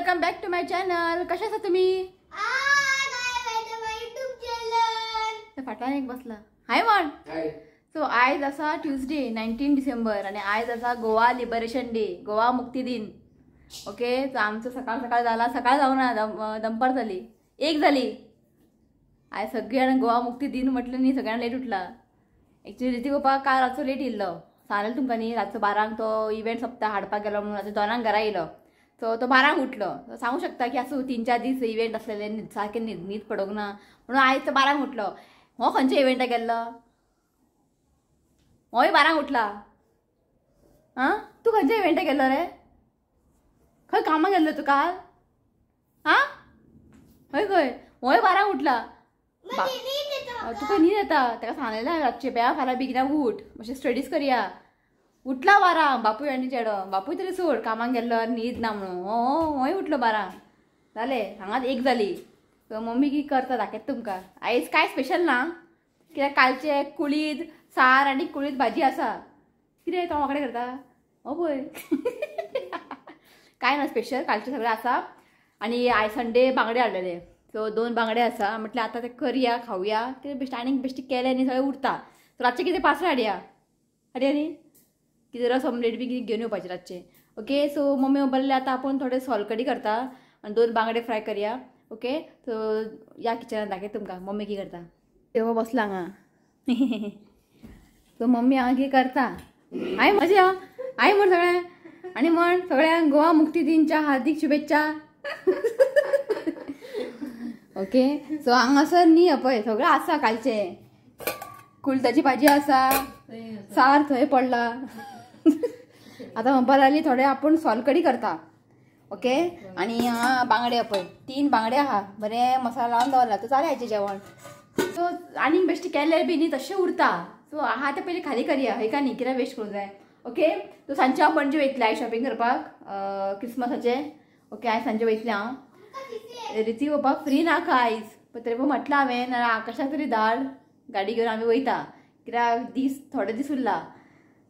Welcome back to my channel. कशा आसा तुम्ही? फाटल्यान एक बसला. हाय म्हण. सो आयज आसा ट्युजडे 19 डिसेंबर आणि आयज आसा गोवा लिबरेशन डे, गोवा मुक्ती दिन. ओके, सो आमचो सकाळ सकाळ जाला, सकाळ जावना दनपार जाली, एक जाली. आयज सगळ्यांना गोवा मुक्ती दिन म्हटलं न्ही, सगळ्यांना लेट उठला. एक्चुअली रिती पप्पा काल रातचो लेट येयल्लो, सांगलें तुमकां न्ही, रातचो 12 तो इव्हेंट सोंपता हाडपाक गेलो म्हणून रातचो 2 घरा येयलो. सो तो 12 उठलो. सांगू शकता की आसूं 3-4 दीस इव्हेंट आसलेले, सारकें न्हीद पडूंक ना म्हणून आयज तो 12 उठलो. हो खंयच्या इव्हेंटाक गेल्लो? होय 12 उठला. आं, तूं खंयच्या इव्हेंटाक गेल्लो रे? खंय कामाक गेल्लो तूं काल? आं, हय खंय? होय 12 उठला. तुका न्हीद येता, ताका सांगलें रातचें बेया फाल्यां बेगिना उठ, मातशें स्टडीज करया. उठला 12. बापूय आनी चेडो, बापूय तरी सोड कामाक गेल्लो न्हीद ना म्हणून. हो होय उठलो 12. जालें हांगाच 1 जाली. सो मम्मी की करता दाखयता तुमकां. आयज कांय स्पेशल ना, कित्याक कालचे कुळीद सार आनी कुळीद भाजी आसा. कितें तो वांकडे करता? हो पळय कांय ना स्पेशल, कालचें सगळें आसा. आनी आयज संडे बांगडे हाडलेले, सो 2 बांगडे आसा. म्हटल्यार आतां ते करया खावया, कितें बेश्टें आनीक बेश्टें केलें न्ही सगळें उरता. सो रातचें कितें पार्सल हाडया, हाडया न्ही, कितें रस ऑमलेट बी कितें घेवन येवपाचें रातचें. ओके, सो मम्मी म्हणलें आतां आपूण थोडें सोलकडी करता आनी 2 बांगडे फ्राय करया. ओके, सो या किचनान दाखयता तुमकां मम्मी कितें करता. तेव्हा बसला हांगा. सो मम्मी हांगा कितें करता? हाय मजा हाय म्हण सगळ्यांक, आनी म्हण सगळ्यांक गोवा मुक्ती दिनच्या हार्दिक शुभेच्छा. ओके, सो हांगासर न्ही पळय सगळें आसा, कालचें कुळताची भाजी आसा, सार थंय पडला. आतां म्हणपाक लागली थोडें आपूण सोलकडी करता. ओके, आनी हांगा बांगडे पळय 3 बांगडे आहा, बरें मसाला लावन दवरला. तो जालें आयचें जेवण. सो आनीक बेश्टें केलें बी न्ही तशें उरता. सो आहा तें पयलीं खाली करया, हय का न्ही, कित्याक वेस्ट करूंक जाय. ओके, सो सांजचें हांव पणजे वयतलें आयज शॉपिंग करपाक क्रिसमसाचें. ओके, आयज सांजचें वयतलें हांव. रिती पप्पा फ्री नाका आयज, पण तरी पण म्हटलं हांवें नाल्यार आकाशाक तरी धाड गाडी घेवन आमी वयता, कित्याक दीस थोडे दीस उरला.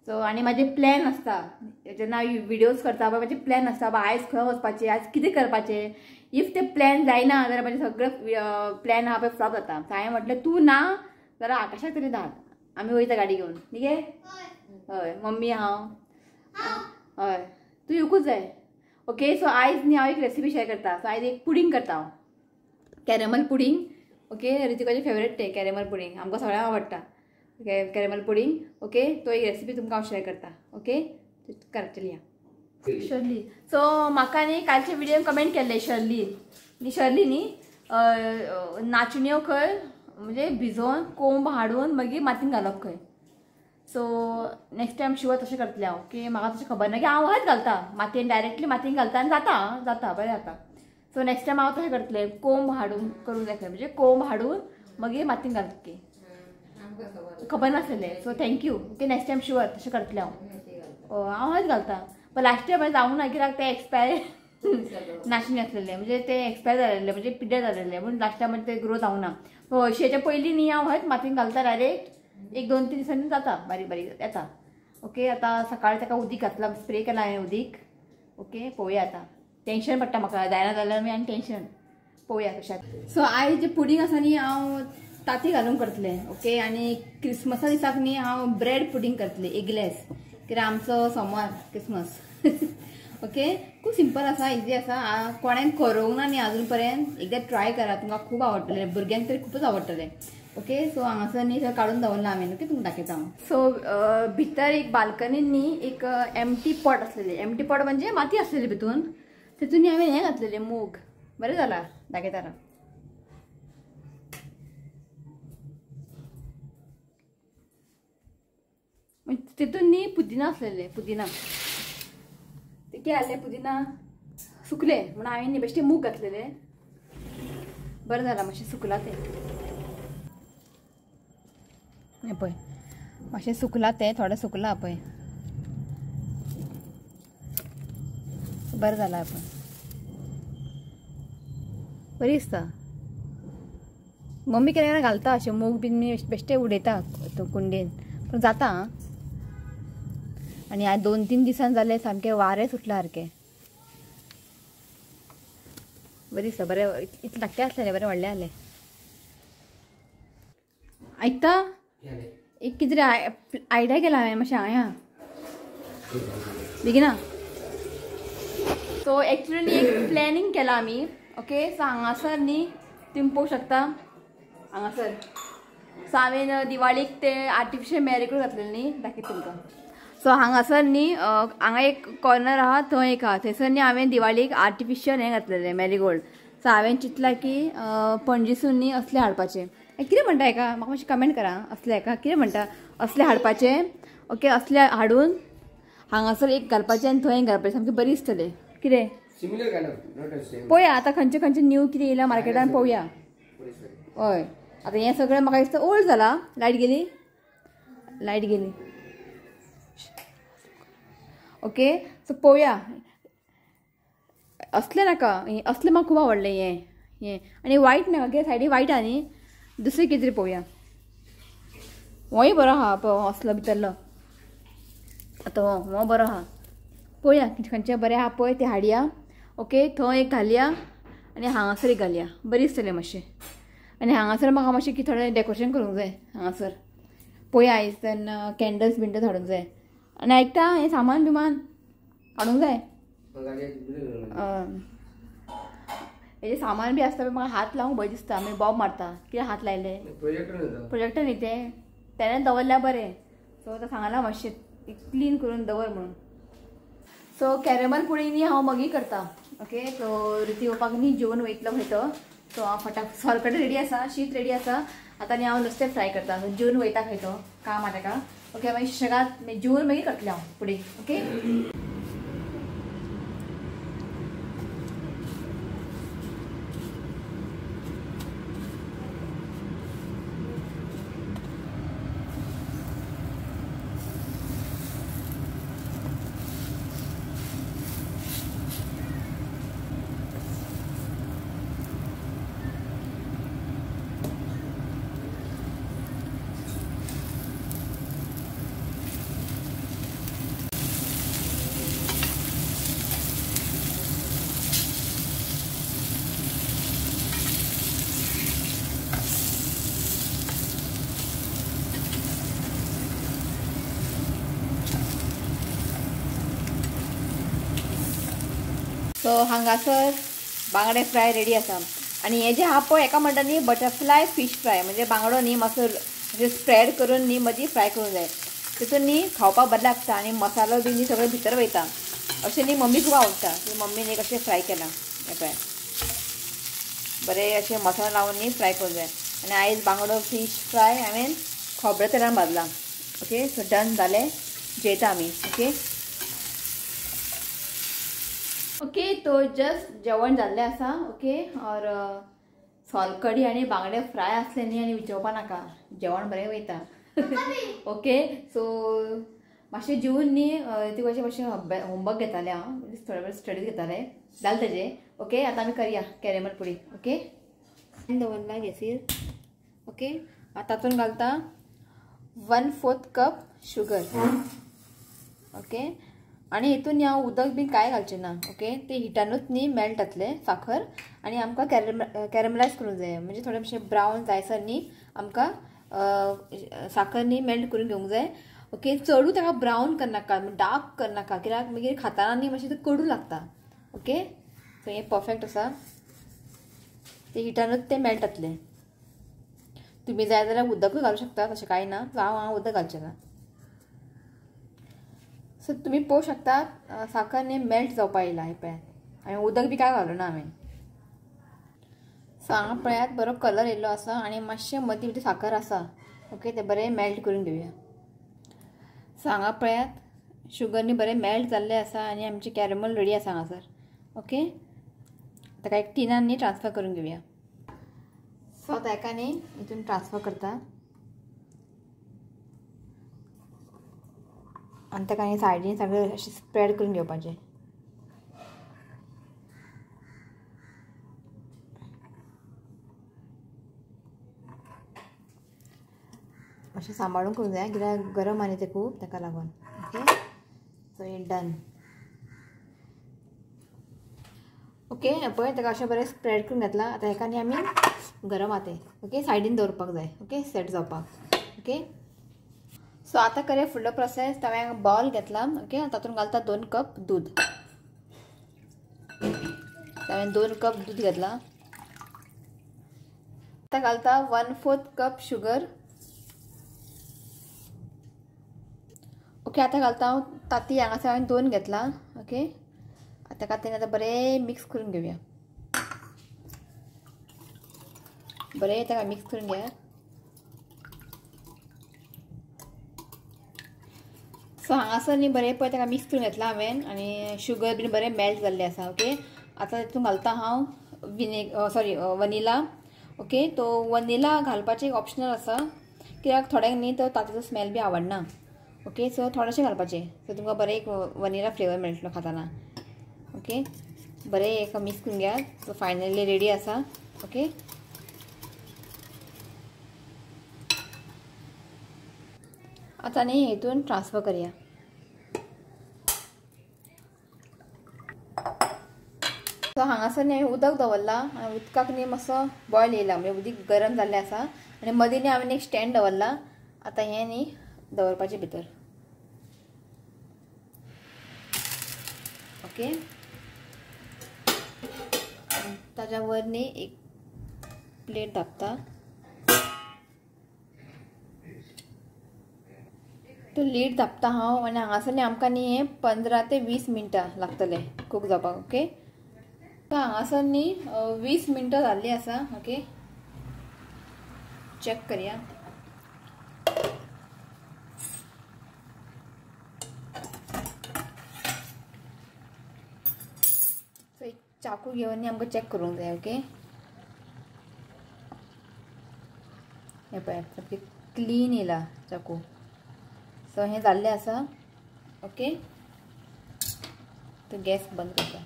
सो आनी म्हाजे प्लॅन आसता, जेन्ना हांव विडियोज करता पळय म्हाजे प्लॅन आसता, बाबा आयज खंय वचपाचें, आयज कितें करपाचें. If ते प्लॅन जायना जाल्यार म्हाजें सगळें प्लॅन आहा पळय फ्लॉप जाता. सो हांवें म्हटलें तूं ना जाल्यार आकाशाक तरी धाड, आमी वयता गाडी घेवन. न्ही गे? हय मम्मी हांव. हय तूं येवकूच जाय. ओके, सो आयज न्ही हांव एक रेसिपी शेअर करता. सो आयज एक पुडींग करता हांव, कॅरेमल पुडींग. ओके, रितिकाचें फेवरेट तें कॅरेमल पुडींग, आमकां सगळ्यांक आवडटा कॅरेमल पुडींग. ओके, तो एक रेसिपी तुमकां हांव शेअर करता. ओके, करा चलया. शर्ली, सो म्हाका न्ही कालच्या विडियोन कमेंट केल्ले शर्ली न्ही, शर्ली न्ही नाचण्यो खंय म्हणजे भिजोवन कोंब हाडून मागीर मातयेन घालप खंय. सो नेक्स्ट टायम शुअर तशें करतलें हांव, की म्हाका तशें खबर ना की हांव हयच घालता मातयेन, डायरेक्टली मातयेन घालता आनी जाता जाता बरें जाता. सो नेक्स्ट टायम हांव तशें करतलें, कोंब हाडून करूंक जाय खंय, म्हणजे कोंब हाडून मागीर मातयेन घालता की खबर नासलें. So thank you. Okay, next time sure तशें करतलें हांव. हांव हयच घालता, पण लास्ट टायम हांवें जावंक ना कित्याक ते एक्सपायर नाचणी आसलेले, म्हणजे ते एक्सपायर जालेले, म्हणजे पिड्ड्यार जालेले, म्हणून लास्ट टायम ते ग्रो जावंक ना. सो हरशीं पयलीं न्ही हांव हयच मातयेन घालता डायरेक्ट, 1-2-3 दिसांनी जाता, बारीक बारीक येता. ओके, आतां सकाळी ताका उदीक घातलां, स्प्रे केला हांवें उदीक. ओके, पळोवया आतां, टेंशन पडटा म्हाका जायना जाल्यार आनी टेंशन, पळोवया कशें. सो आयज जें पुडींग आसा न्ही हांव तांती घालून करतलें. ओके, आनी क्रिसमसा दिसाक न्ही हांव ब्रेड पुडींग करतलें, एगलेस, कित्याक आमचो सोमार क्रिसमस. ओके, खूब सिंपल आसा, इजी आसा, कोणें करूंक ना न्ही आजून पर्यंत, एकदां ट्राय करा, तुमकां खूब आवडटलें, भुरग्यांक तरी खूबच आवडटलें. ओके, सो हांगासर न्ही सगळें काडून दवरलां हांवें. ओके, तुमकां दाखयता हांव. सो भितर एक बाल्कनीन न्ही एक एम्प्टी पॉट आसलेली, एम्प्टी पॉट म्हणजे माती आसलेली भितून, तितून न्ही हांवें हें घातलेलें मूग. बरें जाला, दाखयता राव. तितून न्ही पुदिना आसलेले, पुदिना ते कितें जालें, पुदिना सुकले म्हणून हांवें न्ही बेश्टे मूग घातलेले. बरें जालां, मातशें सुकलां तें, हें पळय मातशें सुकलां तें, थोडें सुकलां पळय, बरें जालां पळय, बरी दिसता. मम्मी केन्ना केन्ना घालता अशें मूग बीन बेश्टे उडयता कुंडेन, पूण जाता. आनी आज 2-3 दिसान जाले सामकें वारें सुटलां सारकें. बरें दिसता, बरें इतलें धाकटें आसलें बरें व्हडलें जालें. आयकता एक कितें तरी आयडिया केला हांवें मातशें हांगा बेगिना. सो एक्चुअली एक प्लॅनिंग केला आमी. ओके सो हांगासर न्ही तुमी पळोवंक शकता हांगासर. सो हांवें दिवाळीक ते आर्टिफिशियल मॅरिगोल्ड घातलेले न्ही, दाखयता तुमकां. सो हांगासर न्ही हांगा एक कॉर्नर आहा थंय एक आहा, थंयसर न्ही हांवें दिवाळीक आर्टिफिशियल हें घातलेलें मॅरिगोल्ड. सो हांवें चिंतलां की पणजेसून न्ही असलें हाडपाचें. कितें म्हणटा हेका म्हाका मातशें कमेंट करा, असलें हेका कितें म्हणटा, असलें हाडपाचें. ओके असलें हाडून हांगासर एक घालपाचें आनी थंय एक घालपाचें, सामकें बरें दिसतलें. कितें पळोवया आतां खंयचे खंयचे न्यू कितें येयलां मार्केटान पळोवया. हय आतां हें सगळें म्हाका दिसता ओल्ड जाला. लायट गेली, लायट गेली. ओके सो पळोवया असलें नाका, असलें म्हाका खूब आवडलें हें हें. आनी वायट नाका कित्याक सायडी वायट आहा न्ही, दुसरें कितें तरी पळोवया. होय बरो आहा पळय असलो भितरलो, आतां हो हो बरो आहा. पळोवया खंयचें बरें आहा पळय तें हाडया. ओके थंय एक घालया आनी हांगासर एक घालया, बरें दिसतलें मातशें. आनी हांगासर म्हाका मातशें कितें थोडें डेकोरेशन करूंक जाय हांगासर. पळोवया आयज तेन्ना कॅन्डल्स बिंडल्स हाडूंक जाय. आनी आयकता हें सामान बिमान हाडूंक जाय. हेजें सामान बी आसता म्हाका हात लावंक भंय दिसता, मागीर बॉब मारता कितें हात लायले प्रोजेक्टर न्ही तें तेणें दवरल्यार बरें. सो आतां सांगलां मातशें क्लीन करून दवर म्हणून. सो कॅरमल पुडी न्ही हांव मागीर करता. ओके सो रिती येवपाक न्ही जेवन वयतलो खंय तो. सो हांव फटाफट सोलकडी रेडी आसा, शीत रेडी आसा, आतां न्ही हांव नुस्तें फ्राय करता. सो जेवन वयता खंय तो काम आहा ताका. ओके मागीर सुशेगाद जेवन मागीर करतलें हांव पुडी. ओके सो हांगासर बांगडे फ्राय रेडी आसा. आनी हे जे आहा पळय हेका म्हणटा न्ही बटरफ्लाय फीश फ्राय, म्हणजे बांगडो न्ही मातसो स्प्रेड करून न्ही मदीं फ्राय करूंक जाय, तितून न्ही खावपाक बरें लागता आनी मसालो बी न्ही सगळें भितर वयता. अशें न्ही मम्मी खूब आवडटा, मम्मीन एक अशें फ्राय केलां हें पळय बरें अशें मसालो लावन न्ही फ्राय करूंक जाय. आनी आयज बांगडो फीश फ्राय हांवें खोबऱ्या तेलान भाजला. ओके सो डन जालें, जेयता आमी. ओके ओके तो जस्ट जेवण जाल्लें आसा. ओके और सोलकडी आनी बांगडे फ्राय आसले न्ही आनी विचारपा नाका, जेवण बरें वयता. ओके सो मातशें जेवन न्ही ती कशें मातशें होमवर्क घेतालें हांव, थोडे वेळ स्टडीज घेतालें, जालें तेजें. ओके आतां आमी करया कॅरेमल पुडी. ओके दवरला गॅसीर. ओके आतां तातूंत घालता 1/4 कप शुगर. ओके आनी हितून हांव उदक बी कांय घालचें ना. ओके ते हिटानूच न्ही मेल्ट जातलें साखर आनी आमकां कॅरमलायज करूंक जाय, म्हणजे थोडें मातशें ब्रावन जायसर न्ही आमकां साखर न्ही मेल्ट करून घेवंक जाय. ओके चडूय ताका ब्रावन करनाका, डार्क करनाका, कित्याक मागीर खाताना न्ही मातशें तें कडू लागता. ओके सो हें परफेक्ट आसा, ते हिटानूच तें मेल्ट जातलें. तुमी जाय जाल्यार उदकूय घालूं शकता, तशें कांय ना, हांव हांगा उदक घालचें ना. सो तुमी पळोवंक शकता साखर न्ही मेल्ट जावपा येयला हें पळयात, आनी उदक बी कांय घालूं ना हांवें. सो हांगा पळयात बरो कलर येयल्लो आसा आनी मातशें मदीं मदीं साखर आसा. ओके तें बरें मेल्ट करून घेवया. सो हांगा पळयात शुगर न्ही बरें मेल्ट जाल्लें आसा आनी आमचें कॅरमल रेडी आसा हांगासर. ओके ताका एक टिनान न्ही ट्रान्सफर करून घेवया. सो आतां हेका न्ही हितून ट्रान्सफर करता आनी ताका न्ही सायडीन सगळें अशें स्प्रेड करून घेवपाचें. मातशें सांबाळून करूंक जाय कित्याक गरम आनी तें खूब, ताका लागून. ओके सो हें डन. ओके पळय ताका अशें बरें स्प्रेड करून घेतला. आतां हेका न्ही आमी गरम आतां ओके सायडीन दवरपाक जाय ओके सेट जावपाक. ओके सो आतां करया फुडलो प्रोसेस. हांवें बावल घेतला ओके तातूंत घालता 2 कप दूद. हांवें 2 कप दूद घेतला. आतां घालता 1/4 कप शुगर. ओके आतां घालता हांव तांती. हांगासर हांवें 2 घेतला. ओके आतां तांती आतां बरें मिक्स करून घेवया. बरें ताका मिक्स करून घेया. सो हांगासर न्ही बरें पळय ताका मिक्स करून घेतला हांवें आनी शुगर बीन बरें मेल्ट जाल्लें आसा. ओके आतां तितून घालता हांव वनिला. ओके तो वनिला घालपाचें एक ऑप्शनल आसा कित्याक थोड्यांक न्ही तो तांतीचो स्मेल बी आवडना. ओके सो थोडेशें घालपाचें सो तुमकां बरें एक वनिला फ्लेवर मेळटलो खाताना. ओके बरें एक मिक्स करून घेयात. सो फायनली रेडी आसा. ओके आतां न्ही हेतून ट्रान्सफर करया. सो हांगासर न्ही हांवें उदक दवरलां आनी उदकाक न्ही मातसो बॉयल येयला म्हणजे उदीक गरम जाल्लें आसा आनी मदीं न्ही हांवें एक स्टँड दवरला. आतां हें न्ही दवरपाचें भितर. ओके ताज्या वर न्ही एक प्लेट धापता. तो लीड धापता हांव आनी हांगासर न्ही आमकां न्ही हें 15 ते 20 मिनटां लागतलें कूक जावपाक. ओके हांगासर न्ही 20 मिनटां जाल्लीं आसा. ओके चॅक करया. सो एक चाकू घेवन न्ही आमकां चॅक करूंक जाय. ओके हें पळय सामकें क्लीन येयला चाकू. सो हें जाल्लें आसा. ओके तो गॅस बंद करता.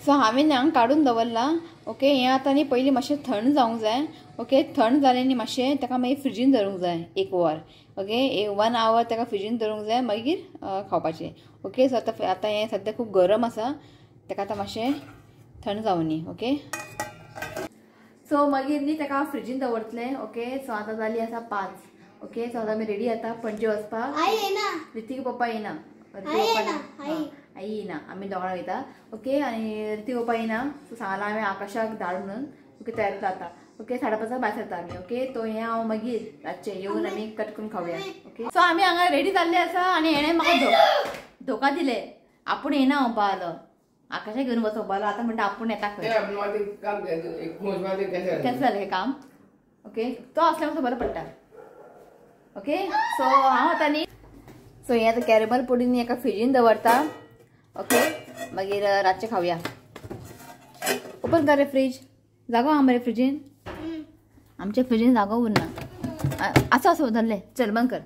सो हांवें हांगा काडून दवरलां. ओके हें आतां न्ही पयलीं मातशें थंड जावंक जाय. ओके थंड जालें न्ही मातशें ताका मागीर फ्रिजीन दवरूंक जाय 1 वर. ओके 1 our ताका फ्रिजीन दवरूंक जाय मागीर खावपाचें. ओके सो आतां आतां हें सद्या खूब गरम आसा ताका आतां मातशें थंड जावनी. ओके सो मागीर न्ही ताका हांव फ्रिजीन दवरतलें. ओके सो आतां जाली आसा 5. ओके सो आतां आमी रेडी जाता पणजे वचपाक. ऋतिक पप्पा येना, आई येना, आमी दोगां वयता. ओके आनी ऋतिक पप्पा येना सो सांगलां हांवें आकाशाक धाड म्हणून. ओके तयार जाता. ओके 5:30 भायर सरता आमी. ओके तो हें हांव मागीर रातचें येवन आमी कट करून खावया. ओके सो आमी हांगा रेडी जाल्ले आसा आनी हेणें म्हाका धोका दिले. आपूण येना म्हणपा आलो आकाशाक घेवन वचो म्हणपा आलो. आतां म्हणटा आपूण येता खंय. कॅन्सल जालें हें काम. ओके तो आसल्यार मातसो बरें पडटा. ओके सो हांव आतां न्ही सो हें आतां कॅरमल पुडींग एका फ्रिजीन दवरता. ओके मागीर रातचें खावया. ओपन कर रे फ्रीज. जागो आहा मरे फ्रिजीन? आमच्या फ्रिजीन जागो उरना. आसा आसा धरलें. चल बंद कर.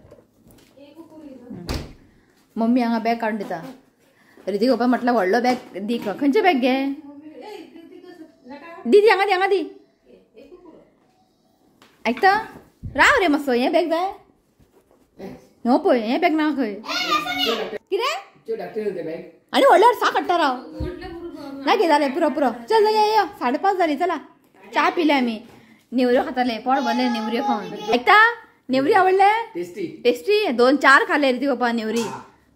मम्मी हांगा बॅग काडून दिता. ऋतिक पप्पा म्हटलं व्हडलो बॅग दी. खंयचें बॅग घे? दी दी हांगा दी हांगा दी. आयकता राव रे मातसो. हें बॅग जाय हो पळय हें बॅग ना खंय कितें आनी व्हडल्यार साक हाडटा राव ना घे जालें पुरो पुरो. चल यो यो 5:30 जालीं. चला च्या पिले आमी. नेवऱ्यो खाताले पोट भरलें नेवऱ्यो खावन. आयकता नेवरी आवडले? Tasty tasty. 2-4 खाले ऋतिक पप्पा नेवरी.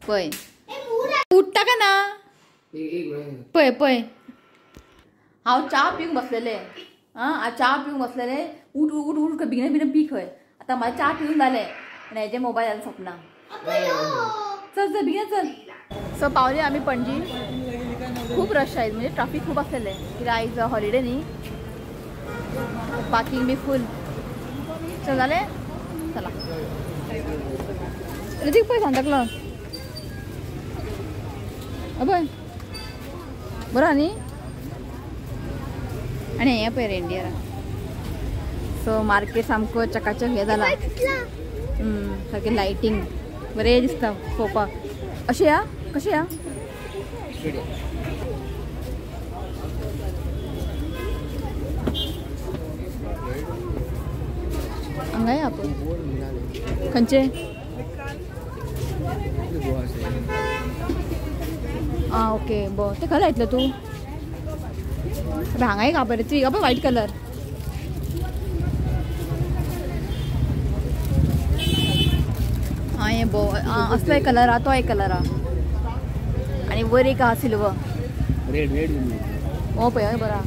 पळय उठता का ना पळय पळय. हांव च्या पिवंक बसलेलें. आं च्या पिवंक बसलेलें. उठ उठ उठ बेगीन बेगीन पी खंय. आतां म्हाजें च्या पिवन जालें आनी हेजें मोबायल जालें सपना. चल चल बेगीन चल. सो पावली आमी पणजी. खूब रश आयज म्हणजे ट्राफीक खूब आसलेलें कित्याक आयज हॉलिडे न्ही. Parking B full. चल जालें चला. ऋतिक पळय सांता क्लॉज अभय बरो न्ही. आनी हें पळय रेंडियरा. सो मार्केट सामको चकाचक हें जाला. सारकें लायटींग बरें दिसता पळोवपाक. अशें या कशें या हांगा या पळय खंयचे. आं ओके बरें तें खंय लायतलें तूं हांगा एक बरें ती पळय व्हायट कलर आं हें बो आं असलो एक कलर आहा तो एक कलर आहा आनी वयर एक आहा सिल्वर रेड रेड हो पळय बरो आहा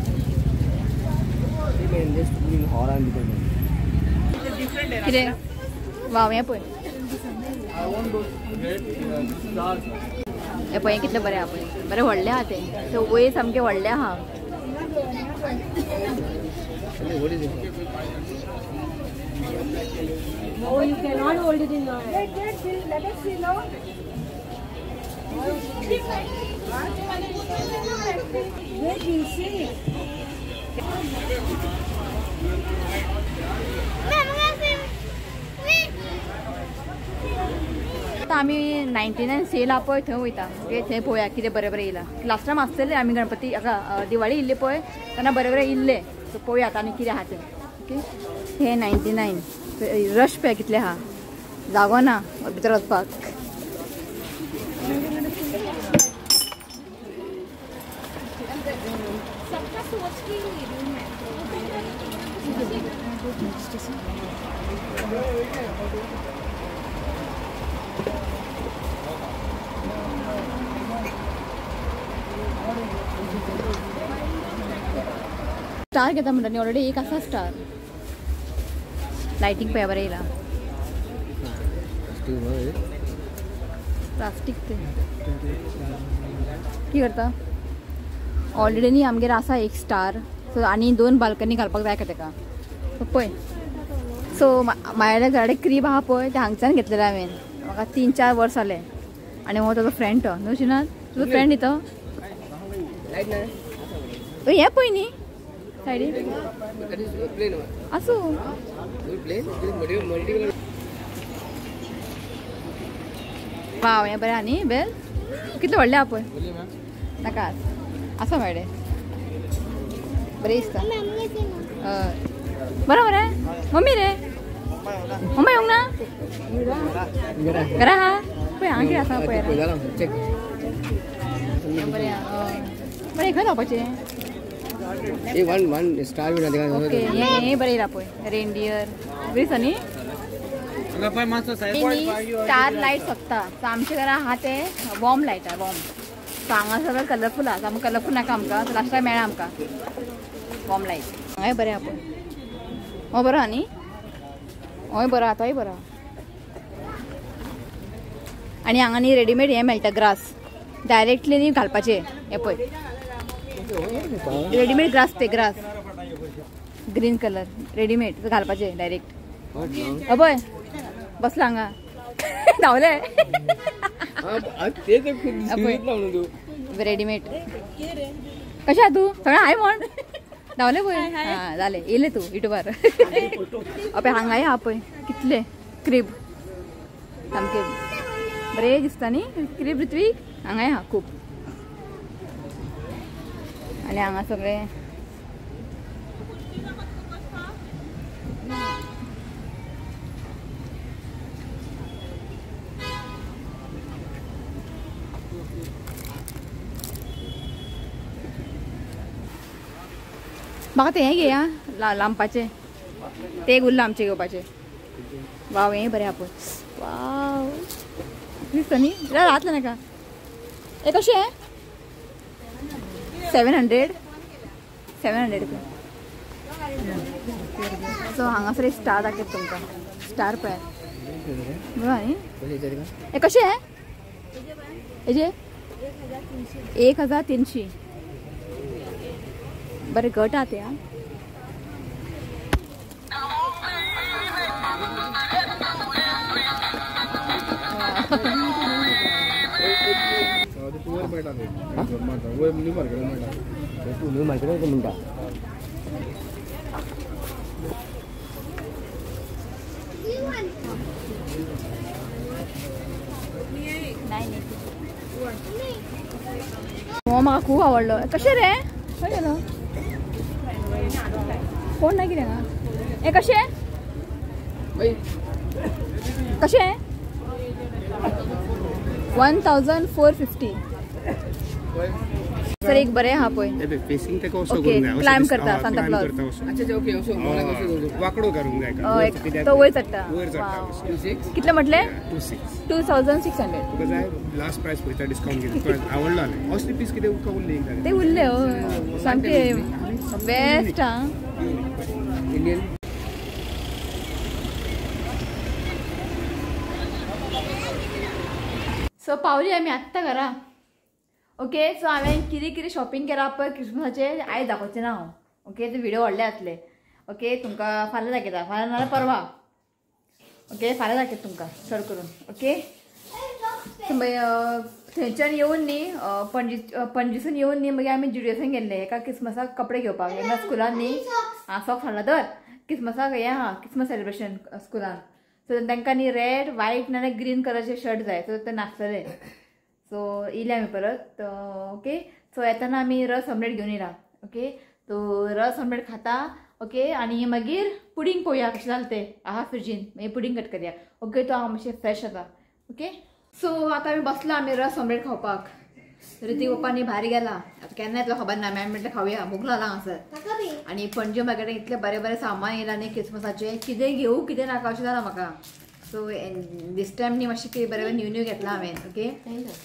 कितें वाव हें पळय हें पळय कितलें बरें आहा पळय बरें व्हडलें आहा तें सो वयर सामकें व्हडलें आहा Oh, you cannot hold it in your hand. Wait, wait, let us see now. Wait, we'll see. आतां आमी 99 सेल आहा पळय थंय वयता ओके थंय पळोवया कितें बरें बरें येयलां लास्ट टायम आसतलें आमी गणपती हाका दिवाळी इल्ली पळय तेन्ना बरें बरें इल्लें सो पळोवया आतां आनी कितें आहा तें ओके हे 99 रश पळय कितले आहा जागो ना भितर वचपाक स्टार घेता म्हणटा न्ही ऑलरेडी एक आसा स्टार लायटींग पळय बरें येयला प्लास्टीक ते की करता ऑलरेडी न्ही आमगेर आसा एक स्टार सो आनी 2 बाल्कनी घालपाक जाय का तेका सो पळय सो म्हाज्या घरा क्रीब आहा पळय तें हांगच्यान घेतलेलें हांवें म्हाका 3-4 वर्स जालें आनी हो ताजो फ्रेंड तो न्हू शिनात तुजो फ्रेंड न्ही तो हें पळय न्ही सायडीन आसूं वाव हें बरें आहा न्ही बेल कितलें व्हडलें आहा पळय नाका आसा मेळ्ळें बरें दिसता हय बरें बरें मम्मी रे मम्मा येवंक ना घरा आहा पळय हांगा कितें आसा पळय बरें आहा बरें खंय धांवपाचें ओके हें बरें येयलां पळय रेनडियर बरें दिसता न्ही स्टार लायट सोदता सो आमच्या घरा आहा ते वॉर्म लायट आहा वॉर्म सो हांगा सगळें कलरफूल आहा सामकें कलरफूल नाका आमकां सो लास्टाक मेळ्ळा आमकां वॉर्म लायट हांगाय बरें आहा पळय हो बरो आहा न्ही होय बरो आहा तोय बरो आहा आनी हांगा न्ही रेडीमेड हें मेळटा ग्रास डायरेक्टली न्ही घालपाचें हें पळय रेडीमेड ग्रास ते ग्रास ग्रीन कलर रेडीमेड घालपाचें डायरेक्ट अभय बसला हांगा धांवले रेडीमेड कशें आहा तूं सगळें हाय म्हण धांवले पळय हां जालें येयलें तूं युट्यूबार पळय हांगाय आहा पळय कितले क्रीब सामकें बरें दिसता न्ही क्रीब ऋत्वीक हांगाय आहा खूब आनी हांगा सगळें म्हाका तें हें घेया लांबपाचें तें एक उरलां आमचें घेवपाचें वाव हें बरें आहा पळय वाव दिसता न्ही जातलें नाका हें कशें 700 700 रुपया सो हांगासर एक स्टार दाखयता तुमकां स्टार पळय बरोबर न्ही हें कशें हेजे 1300 बरें घट आहा तें आं हो म्हाका खूब आवडलो कशें रे खंय गेलो कोण ना कितें हें कशें कशें 1450. सर एक बरें आहा पळय फेसिंग तेका असो ओके क्लाइम करता सांता क्लॉज. अच्छा ओके असो वाकडो करूंक जाय तो वयर चडटा. कितले म्हटले? 2600. तुका जाय लास्ट प्रायस पळयता डिस्कावंट घेता. तुका आवडलो न्ही असले पीस कितें तुका उरले ते उरले सामके बेस्ट. आं इंडियन सो पावली आमी आत्तां घरा. ओके सो हांवें कितें कितें शॉपिंग केलां पळय क्रिसमसाचें आयज दाखोवचें ना हांव. ओके ते व्हिडिओ व्हडले जातले. ओके तुमकां फाल्यां दाखयता, फाल्यां नाल्यार परवा. ओके फाल्यां दाखयता तुमकां चड करून. ओके मागीर थंयच्यान येवन न्ही पणजी पणजीसून येवन न्ही मागीर आमी जुडियोसान गेल्ले एका क्रिसमसाक कपडे घेवपाक. एका स्कुलान न्ही आं सॉक्स हाडला तर क्रिसमसाक हें आहा क्रिसमस सेलिब्रेशन स्कुलान. सो तांकां न्ही रेड व्हायट नाल्यार ग्रीन कलरचे शर्ट जाय सो ते नासतले. सो येयले आमी परत. ओके सो येताना आमी रस ऑमलेट घेवन येयला. ओके सो रस ऑमलेट खाता. ओके आनी मागीर पुडींग पळोवया कशें जालें तें आहा फ्रिजीन मागीर पुडींग कट करया. ओके तो हांव मातशें फ्रेश जाता. ओके सो आतां आमी बसला आमी रस ऑमलेट खावपाक. ऋतिक पप्पा न्ही भायर गेला आतां केन्ना येतलो खबर ना. आमी म्हटलें खावया भूक लागला हांगासर. आनी पणजे मार्केटान इतलें बरें बरें सामान येयलां न्ही क्रिसमसाचें कितें घेवं कितें नाका अशें जालां म्हाका. सो दीस टायम न्ही मातशें कितें बरें बरें न्यू न्यू घेतलां हांवें. ओके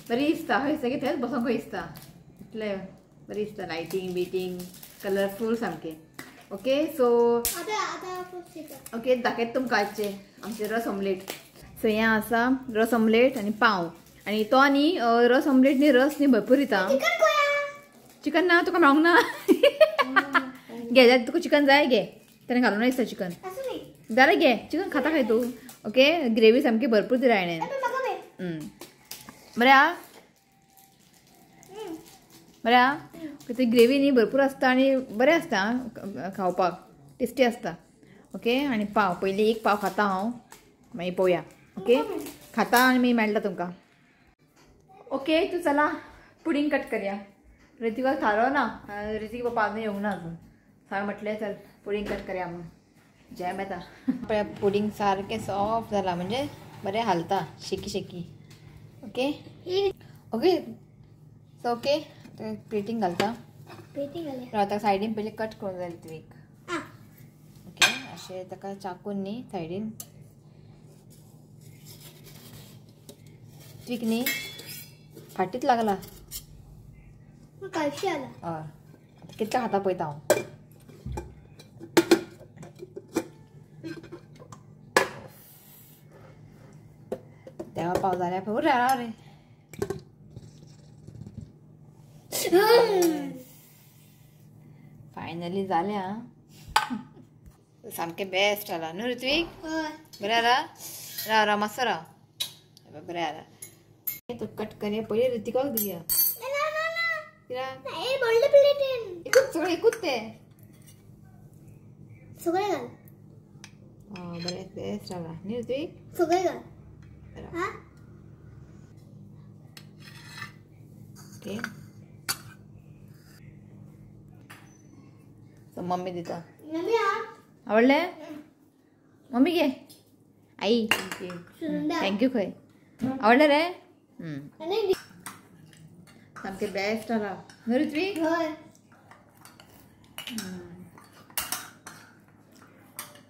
बरी दिसता खंय दिसता की थंयच बसोंक खंय दिसता इतलें बरें दिसता लायटींग बिटींग कलरफूल सामकें. ओके सो ओके दाखयता तुमकां आजचें आमचें रस ऑमलेट. सो हें आसा रस ऑमलेट आनी पाव. आनी तो न्ही रस ऑमलेट न्ही रस न्ही भरपूर दिता. चिकन ना तुका मेळोंक ना. घे जाल्यार तुका चिकन जाय घे ताणें घालूंक ना दिसता चिकन जाल्यार घे चिकन खाता खंय तूं. ओके ग्रेवी सामकी भरपूर दिला हाणें. बरें आहा बरें आहा. ती ग्रेवी न्ही भरपूर आसता आनी बरें आसता खावपाक टेस्टी आसता. ओके आनी पाव पयलीं एक पाव खाता हांव मागीर पळोवया. ओके खाता आनी मागीर मेळटा तुमकां. ओके तूं चला पुडींग कट करया. ऋतिकाक थारो ना ऋतिक पप्पा अजून येवंक ना अजून. हांवें म्हटलें चल पुडींग कट करया म्हणून. जॅम येता पळय पुडींग सारकें सॉफ्ट जालां म्हणजे बरें हालता shaky shaky. Okay okay so okay plating घालता. आतां सायडीन पयलीं कट करूंक जाय ऋत्वीक. ओके अशें ताका चाकून न्ही सायडीन ऋत्वीक न्ही फाटीत लागला. हय कितले खाता पळयता हांव. देवा पाव जाल्यार पळय राव रे. फायनली जालें आं सामकें बेस्ट जाला न्हू ऋत्वीक. बरें आला राव राव मातसो राव बरें आला. तूं कट करया पयलीं ऋतिकाक दिया. एकूच सगळें एकूच तें सगळें घाल. बरें बेस्ट जाला न्ही ऋत्वीक. सगळें घाल. ओके सो मम्मी दिता. आवडलें मम्मी घे आई. Thank you. खंय आवडलें रे? सामकें बेस्ट जाला न्हू ऋत्वीक.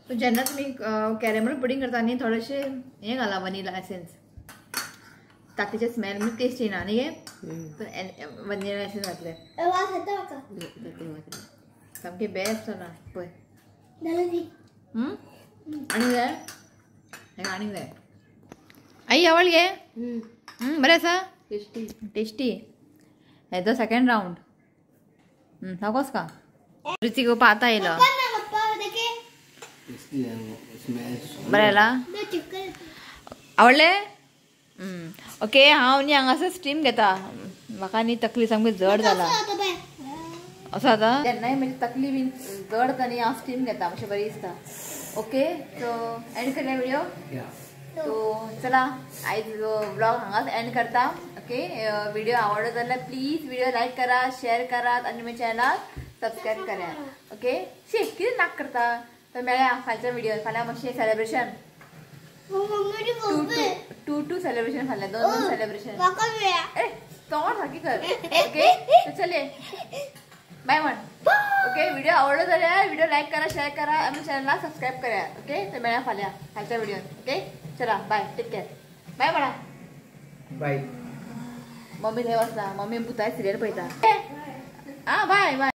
सो जेन्ना तुमी कॅरेमल पुडींग करता न्ही थोडेशें हें घाला वनिला एसेन्स ताकीचे स्मेल म्हणजे टेस्ट येना न्ही गे. वनिला एसेन्स घातलें सामकें बेस्ट जाला पळय. आनी जाय आनीक जाय. आई आवड गे बरें आसा टेस्टी टेस्टी. हेजो सेकंड रावंड सावकाश का. ऋतिक पप्पा आतां येयलो. बरें जाला आवडलें. ओके हांव न्ही हांगासर स्टीम घेता. म्हाका न्ही तकली सामकी जड जाला असो आतां केन्नाय म्हणजे तकली बीन जड जाता न्ही हांव स्टीम घेता मातशें बरें दिसता. ओके सो एंड करया व्हिडिओ. सो चला आयज व्लॉग हांगाच एंड करता. ओके व्हिडिओ आवडलो जाल्यार प्लीज व्हिडिओ लायक करा शेअर करात आनी म्हज्या चॅनलाक सबस्क्रायब करात. ओके शी कितें नाक करता. तर मेळया फाल्याच्या व्हिडिओ. फाल्यां मातशें सेलिब्रेशन 2-2 सेलिब्रेशन फाल्यां 2-2 सेलिब्रेशन. ए तो तोंड सारकी कर. ओके तर चले बाय म्हण. ओके व्हिडिओ आवडलो जाल्यार व्हिडिओ लायक करा, शेअर करा आनी चॅनलाक सबस्क्राईब करा. ओके तर मेळ्या फाल्यां फालच्या व्हिडिओन. ओके चला बाय, टेक केअर, बाय म्हणा. बाय. मम्मी थंय बसला, मम्मी भुताय सिरियल पळयता. आं बाय बाय.